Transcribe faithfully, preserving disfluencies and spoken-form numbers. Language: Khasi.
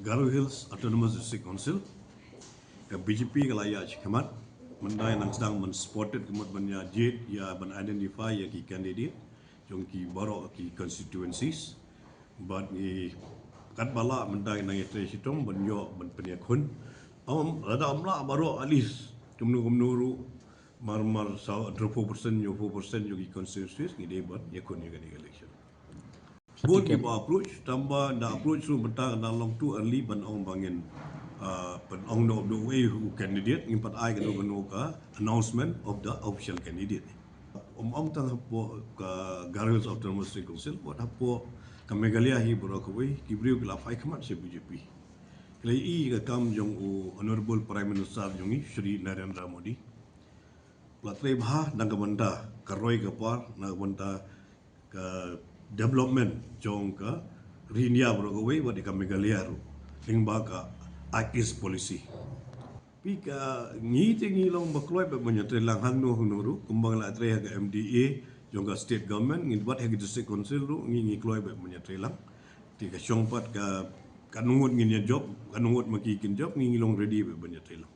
Garo Hills Autonomous District Council, ka B J P ka la ïa shikmat, mynta nang sdang ban spotted ka mut ban ïa jied ïa ban identify ïa ki candidate jong ki baroh ki constituencies. Bad ngi katba lah mynta nang ïa trei shitom ban ïoh ban pynïakhun. Am lada am lah baroh at least kumno kumno ruh mar mar sa four percent ïa four percent jong ki constituencies ngi dei ban ïakhun ïa kane ka election. Bun kiba approach, tangba da approach ruh mynta ka dang long too early ban ong ba ngin, ah, ban ong noh da uwei u candidate, ngim pat ai kano kano ka announcement of the official candidate. Ym ong tang hapoh ka Garo Hills Autonomous District Council, wat hapoh ka Meghalaya hi baroh kawei, ki briew ki la phai khmat sha B J P. Ki la ïohi ka kam jong u Honorable Prime Minister jong ngi, Shri Narendra Modi. La trei bha na ka bynta ka roi ka par, na ka bynta ka development jong ka ri India baroh kawei, wat ïa ka Meghalaya ruh, lyngba ka Act East Policy. Phi ka ngi te ngi long ba kloi bad ban ïa trei lang hangno hangno ruh, kumba la trei ha ka M D A jong ka state government, ngi wat ha ka district council ruh, ngi ngi kloi bad ban ïa trei lang. Te ka shong pat ka, katno ngut ngin ïa jop, katno ngut ma ki kin jop, ngi ngi long ready bad ban ïa trei lang.